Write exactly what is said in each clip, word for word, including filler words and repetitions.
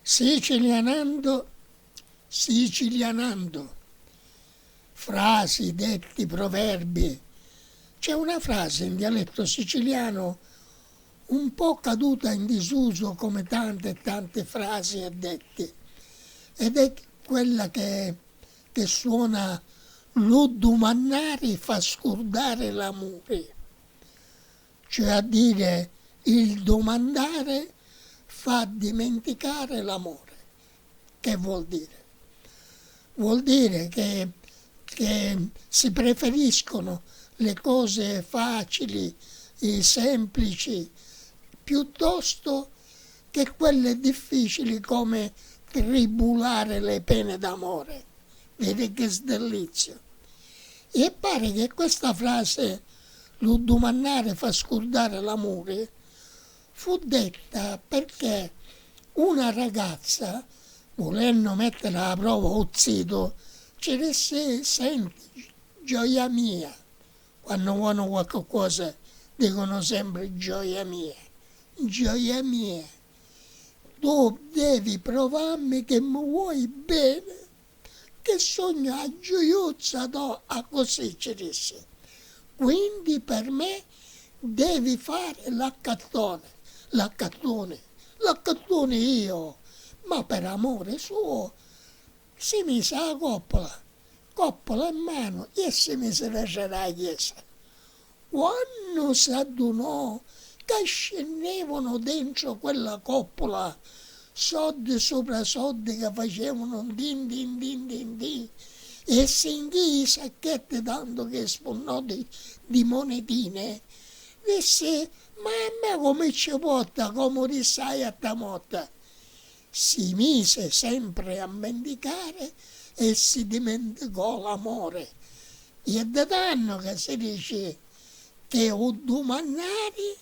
Sicilianando, sicilianando. Frasi, detti, proverbi. C'è una frase in dialetto siciliano un po' caduta in disuso come tante e tante frasi e detti, ed è quella che, che suona: "Lu dumannari fa scurdari l'amuri", cioè a dire il domandare fa dimenticare l'amore. Che vuol dire? Vuol dire che, che si preferiscono le cose facili, eh, semplici, piuttosto che quelle difficili come tribulare le pene d'amore. Vedi che sdellizio. E pare che questa frase, "Lu dumannari fa scurdari l'amuri", fu detta perché una ragazza, vulennu mettere alla prova u zitu, ci dissi: "Senti, gioia mia", quannu vonu qualche cosa dicono sempre: "Gioia mia, gioia mia, tu devi provarmi che mi vuoi bene, che sognu a gioiuzza to", accussì ci dissi. "Quindi per me devi fare l'accattone". "L'accattone? L'accattone io?" Ma per amore suo si mise a coppola, coppola in mano, e si mise verso la chiesa. Quannu s'addunò ca scinnevanu dentro quella coppola soddi supra soddi ca facevanu din din din din din, e sinchì i sacchetti tantu che spunnò di, di monetine, dissi: "Ma a me comu ci porta, comu rissai a ta motta?" Si mise sempre a mendicare e si dimenticò l'amore. E è da tannu ca si dici che u dumannari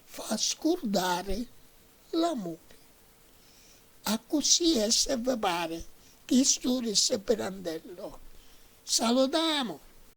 fa scurdari l'amuri. Accussì è, se vi pari, chistu dissi Pirandello. Salutamu,